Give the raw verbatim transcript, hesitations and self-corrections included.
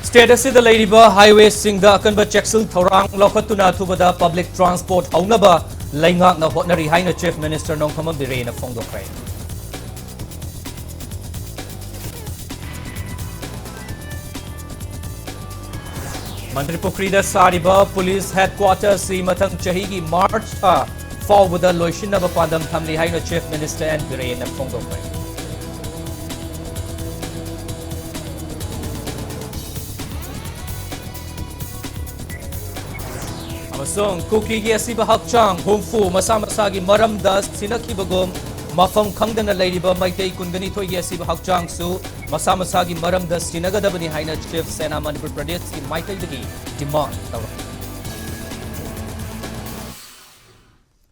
State ꯑꯁꯤꯗ ꯂꯩꯔꯤꯕ highwayꯁꯤꯡꯗ ꯑꯀꯟꯕ ꯆꯦꯛꯁꯤꯟ ꯊꯧꯔꯥꯡ ꯂꯧꯈꯠꯇꯨꯅ ꯑꯊꯨꯕꯗ public transport ꯍꯧꯅꯕ ꯂꯩꯉꯥꯛꯅ ꯍꯣꯠꯅꯔꯤ ꯍꯥꯏꯅ Chief Minister ꯅꯣꯡꯊꯣꯝꯕꯝ ꯕꯤꯔꯦꯟꯅ ꯐꯣꯡꯗꯣꯛꯈ꯭ꯔꯦ꯫ ꯃꯟꯇ꯭ꯔꯤ ꯄꯨꯈ꯭ꯔꯤꯗ ꯁꯥꯔꯤꯕ police headquarter ꯑꯁꯤ ꯃꯊꯪ ꯆꯍꯤꯒꯤ March ꯊꯥ ꯐꯥꯎꯕꯗ ꯂꯣꯏꯁꯤꯟꯅꯕ ꯄꯥꯟꯗꯝ ꯊꯝꯂꯤ ꯍꯥꯏꯅ Chief Minister ꯑꯦꯟ ꯕꯤꯔꯦꯟꯅ ꯐꯣꯡꯗꯣꯛꯈ꯭ꯔꯦ꯫ ꯑꯃꯁꯨꯡ ꯀꯨꯀꯤꯒꯤ ꯑꯁꯤꯕ ꯍꯛꯆꯥꯡ ꯍꯨꯝꯐꯨ ꯃꯁꯥ ꯃꯁꯥꯒꯤ ꯃꯔꯝꯗ ꯁꯤꯅꯈꯤꯕꯒꯨꯝ, ꯃꯐꯝ ꯈꯪꯗꯅ ꯂꯩꯔꯤꯕ ꯃꯩꯇꯩ ꯀꯨꯟꯒ ꯅꯤꯊꯣꯏꯒꯤ ꯑꯁꯤꯕ ꯍꯛꯆꯥꯡꯁꯨ ꯃꯁꯥ ꯃꯁꯥꯒꯤ ꯃꯔꯝꯗ ꯁꯤꯟꯅꯒꯗꯕꯅꯤ ꯍꯥꯏꯅ ꯁꯤꯕ ꯁꯦꯅꯥ ꯃꯅꯤꯄꯨꯔ ꯄ꯭ꯔꯗꯦꯁꯀꯤ ꯃꯥꯏꯀꯩꯗꯒꯤ demand ꯇꯧꯔꯛꯂꯤ꯫